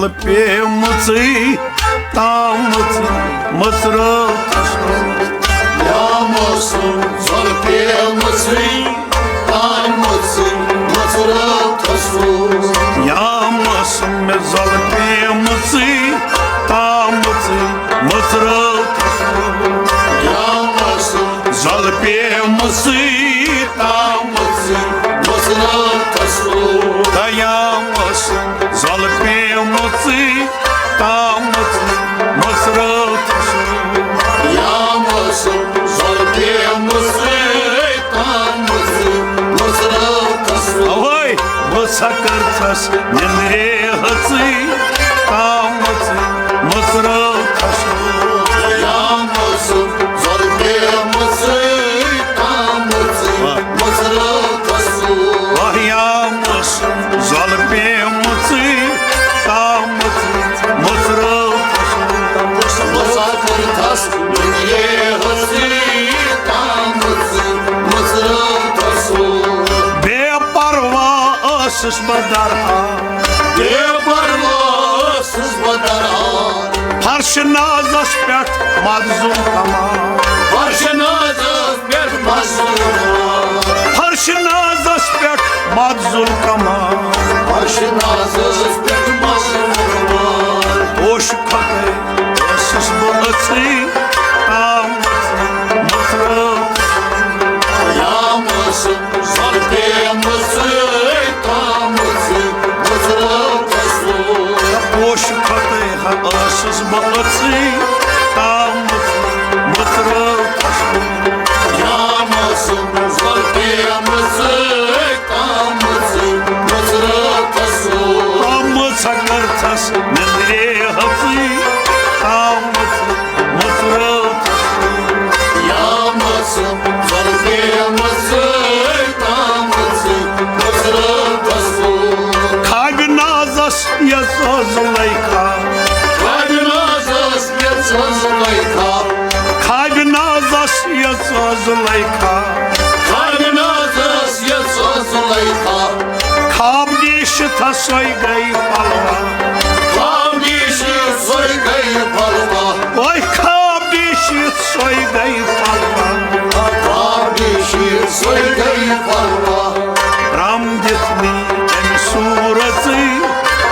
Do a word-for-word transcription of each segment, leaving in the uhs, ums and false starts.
پیمٕژٕے تامٕژ مٔژرٲو تسو۔ یا موسم زۄل پیمٕژٕے تامٕژٕے مٔژرٲو تسو۔ یا موسم مےٚ زۄل پیمٕژٕے تامٕژٕے مٔژرٲو تسو۔ یا موسم زۄل پیمٕژٕے تامٕژٕے مٔژرٲو تسو۔ یا موسم زۄل پیمٕژٕے تامٕژ مٔژرٲو تسو۔ یا موسم زۄل پیمٕژٕے تامٕژ مٔژرٲو تسو۔ اوے، بہٕ سا کٔرتھس نِندرے ہٕژٕے تامٕژ مٔژرٲو تسو۔ یا موسم زۄل پیمٕژٕے تامٕژ واہ۔ مٔژرٲو تسو۔ واہ، یا موسم زۄل پیمٕژٕے تامٕژ مٔژرٲو تسو۔ مسافر تس دُنیا ہستی تامٕژ مٔژرٲو تسو۔ بے پرواہ ٲسٕس بہٕ درہا۔ بے پرواہ ٲسٕس بہٕ درہا۔ فرش نازس پٮ۪ٹھ مدزُل کمان۔ فرش نازس پٮ۪ٹھ مدزُل کمان۔ فرش نازس پٮ۪ٹھ مدزُل کمان۔ فرش نازس پٮ۪ٹھ مدزُل کمان۔ پوشہٕ کھۄتہٕ ٲسٕس بہٕ أژٕے تامٕژ مٔژرٲو۔ یا موسم زۄل پیمٕژٕے تامٕژ مٔژرٲو تسو۔ پوشہٕ کھۄتَے ہا ٲسٕس بہٕ أژٕے تامٕژ مٔژرٲو تسو۔ یا موسم زۄل پیمٕژٕے تامٕژ مٔژرٲو تسو۔ آمٕژ ہا کٔرتھس نندرے ہٕژٕے تامٕژ مٔژرٲو تسو۔ یا موسم زۄل پیمٕژٕے تامٕژ مٔژرٲو تسو۔ خوابِ نازس یژھ زُلیخا۔ خوابِ نازس یژھ زُلیخا۔ خوابِ نازس یژھ زُلیخا۔ خوابِ نازس یژھ زُلیخا۔ خواب دیٖشِتھ سۄے گٔے پلوا۔ خواب دیٖشِتھ سۄے گٔے پلوا۔ اوے خواب دیٖشِتھ سۄے گٔے پلوا۔ خواب دیٖشِتھ سۄے گٔے پلوا۔ برٛم دِتھ نی أمۍ صوٗرژٕے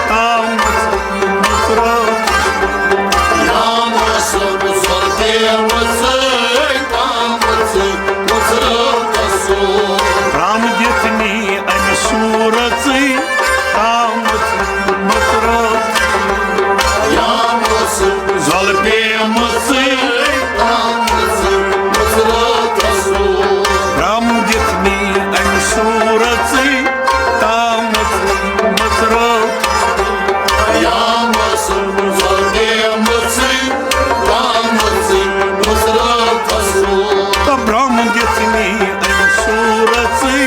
تامٕژ مٔژرٲو۔ یا موسم زۄل پیمٕژٕے تامٕژ مٔژرٲو تسو۔ برٛم دِتھ نی أمۍ صوٗرژٕے تامٕژ مٔژرٲو۔ یا موسم زۄل پیمٕژٕے تامٕژ مٔژرٲو تسو۔ برٛم دِتھ نی أمۍ صوٗرژٕے تامٕژ مٔژرٲو۔ یا موسم زۄل پیمٕژٕے تامٕژ مٔژرٲو تسو۔ تہٕ برٛم دِتھ نی أمۍ صوٗرژٕے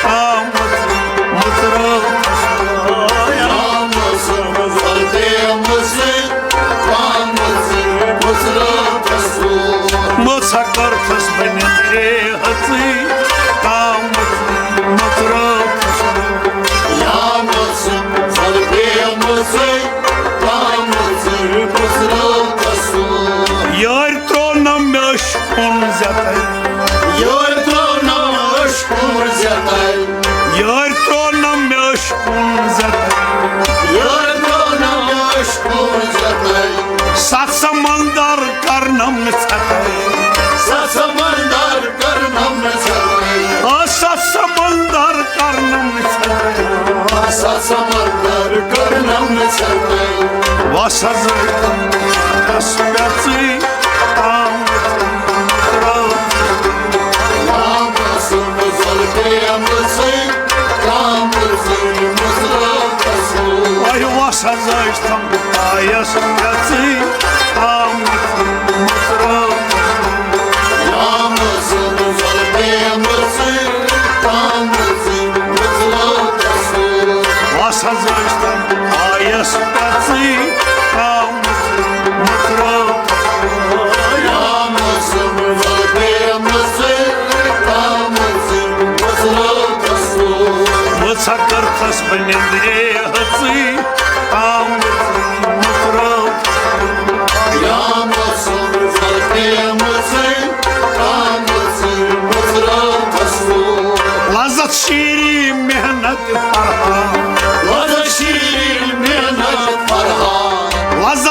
تامٕژ مٔژرٲو تسو۔ یا موسم زۄل پیمٕژٕے تامٕژ مٔژرٲو تسو۔ مٔژ ہا کٔرتھس بہٕ نِندرے ہٕژٕے تامٕژ مٔژرٲو تسو۔ یا موسم زۄل پیمٕژٕے تامٕژ مٔژرٲو تسو۔ یٲرۍ ترٛوو نہ مےٚ عشقُن زیتَے۔ یٲرۍ ترٛوو نہ مےٚ عشقُن زیتَے۔ یٲرۍ ترٛوو نہ مےٚ عشقُن زیتَے۔ یٲرۍ ترٛوو نہ مےٚ عشقُن زیتَے۔ ستھ سمندر کرنم نہٕ ژھٮ۪تَے۔ ستھ سمندر کرنم نہٕ ژھٮ۪تَے۔ آ، ستھ سمندر کرنم نہٕ ژھٮ۪تَے۔ ستھ سمندر کرنم نہٕ ژھٮ۪تَے۔ وس حظ ٲسۍ تس پٮ۪ژٕے تامٕژ مٔژرٲو۔ یا موسم زۄل پیمٕژٕے تامٕژ مٔژرٲو تسو۔ اے وس حظ ٲسۍ تم آیس پٮ۪ژٕے تامٕژ مٔژرٲو تسو۔ یا موسم زۄل پیمٕژٕے تامٕژ مٔژرٲو تسو۔ وس حظ ٲسۍ تم آیس پٮ۪ژٕے تامٕژ مٔژرٲو تسو۔ یا موسم زۄل پیمٕژٕے تامٕژ مٔژرٲو تسو۔ مٔژ ہا کٔرتھس بہٕ نِندرے ہٕژٕے تامٕژ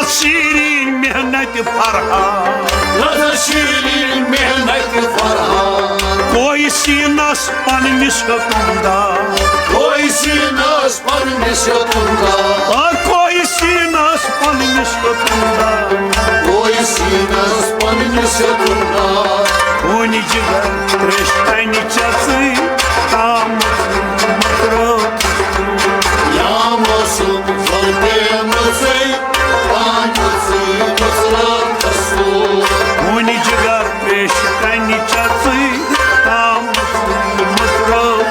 شیرین محنت فرحان۔ نظر شیرین محنت فرحان۔ کوہ سینس پننس ہیوٚتُن داغ۔ کوہ سینس پننس ہیوٚتُن داغ۔ آ، کوہ سینس پننس ہیوٚتُن داغ۔ کوہ سینس پننس ہیوٚتُن داغ۔ خوٗنہِ جگر تریش کنہِ چژٕے، تامُت مترو۔ یا موسم زل پیمٕژٕے، تامُت مترو۔ خوٗنہِ جگر تریش کنہِ چژٕے، تامُت مترو۔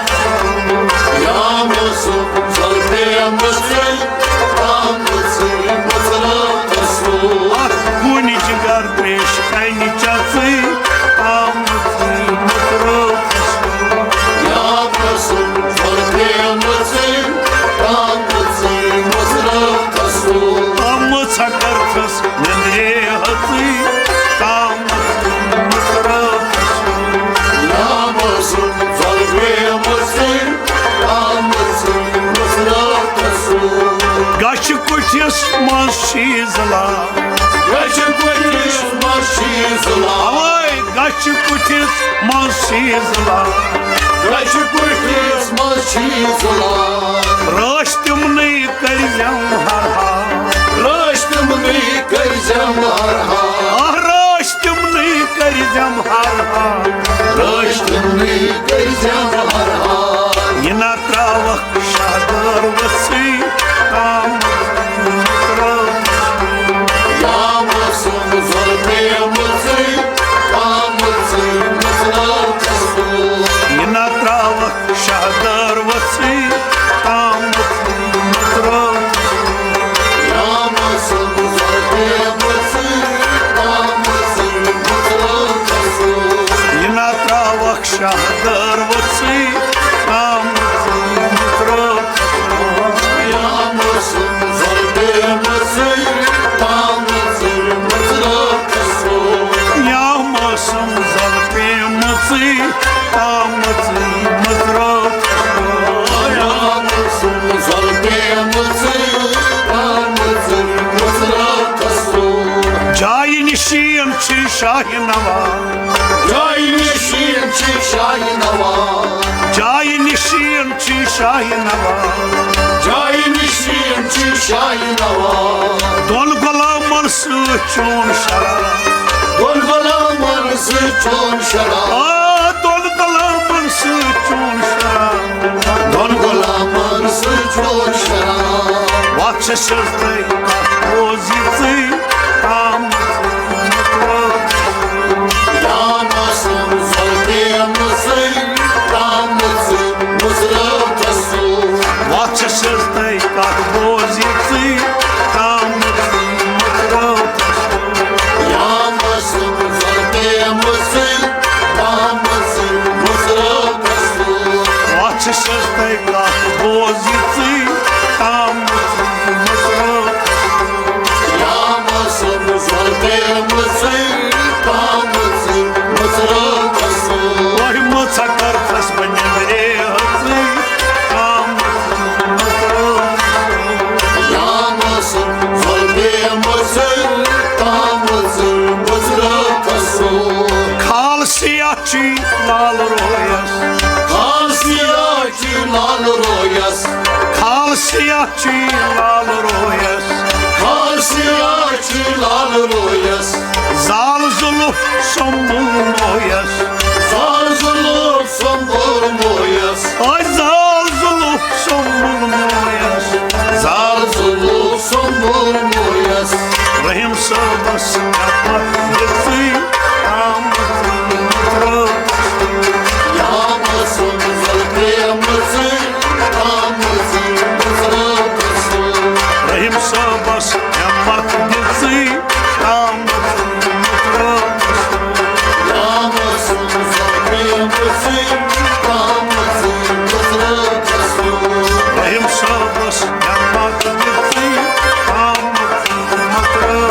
یا موسم زل پیمٕژٕے، تامُت مترو۔ اکھ خوٗنہِ جگر تریش کنہِ چژٕے، تامُت مترو۔ یا موسم زل پیمٕژٕے، تامُت مترو۔ آمٕژ ہا کر تھس نندرے ہژٕے، تامُت مترو۔ یا موسم زل پیمٕژٕے، تامُت مترو۔ گچھِ کُٹھِس منٛز چھی زٕلال۔ گچھِ کُٹھِس منٛز چھی زٕلال۔ اوے گچھِ کُٹھِس منٛز چھی زٕلال۔ گچھِ کُٹھِس منٛز چھی زٕلال۔ رٲچھ تِمنٕے کٔرۍ زٮ۪م ہر حال۔ رٲچھ تِمنٕے کٔرۍ زٮ۪م ہر حال۔ آ، رٲچھ تِمنٕے کٔرۍ زٮ۪م ہر حال۔ رٲچھ تِمنٕے کٔرۍ زٮ۪م ہر حال۔ یہِ نہ ترٛاوکھ شاہ دٲر ؤژھٕے، تامُت مترو۔ یا موسم زل پیمٕژٕے، تامُت مترو۔ یہِ نہ ترٛاوکھ شاہ دٲر ؤژھٕے، تامُت مترو۔ یا موسم زل پیمٕژٕے، تامُت مترو۔ یہِ نہ ترٛاوکھ شاہ دٲر ؤژھٕے، تامُت مترو۔ یا موسم زل پیمٕژٕے، تامُت مترو۔ یا موسم زل پیمٕژٕے، تامُت مترو۔ یا موسم زل پیمٕژٕے، تامُت مترو۔ جایہِ نشین چھی شاہی نواب۔ جایہِ نشین چھی شاہی نواب۔ جایہِ نشین چھی شاہی نواب۔ جایہِ نشین چھی شاہی نواب۔ دۄن غلامن سۭتۍ چون شراب۔ دۄن غلامن سۭتۍ چون شراب۔ آ، دۄن غلامن سۭتۍ چون شراب۔ دۄن غلامن سۭتۍ چون شراب۔ وَتھ چھِ سیٚزدَے کَتھ بوز یِژٕے، تامُت مترو۔ یا موسم زل پیمٕژٕے، تامُت مترو۔ وَتھ چھِ سیٚزدَے کَتھ بوز یِژٕے، تامُت مترو۔ یا موسم زل پیمٕژٕے، تامُت مترو۔ وَتھ چھِ سیٚزدَے کَتھ بوز یِژٕے، تامُت مترو۔ یا موسم زل پیمٕژٕے، تامُت مترو۔ وۄنۍ مہ ژھا کر تھس بہٕ نیٚنٛدرے ہژٕے، تامُت مترو۔ یا موسم زل پیمٕژٕے، تامُت مترو۔ کھال سیاہ چھی لال رویس۔ کھال سیاہ چھی لال رویس۔ کھال سیاہ چھی لال رویس۔ کھال سیاہ چھی لال رویس۔ زال زُلُف سوٚمبُل مویس۔ زال زُلُف سوٚمبُل مویس۔ آے زال زُلُف سوٚمبُل مویس۔ زال زُلُف سوٚمبُل مویس۔ رحیم صٲبس خدمت دِژٕے، تامُت مترو۔ یا موسم زل پیمٕژٕے، تامُت مترو۔ رحیم صٲبس خدمت دِژٕے، تامُت مترو۔ یا موسم زل پیمٕژٕے، تامُت مترو۔ رحیم صٲبس خدمت دِژٕے، تامُت مترو۔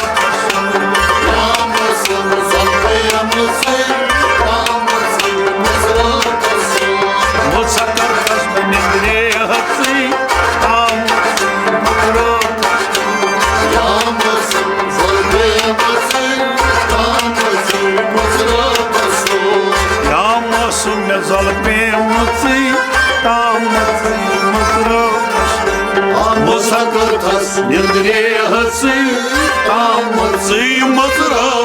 تھس نندرے ہسٕے آمژٕے مٔژرا۔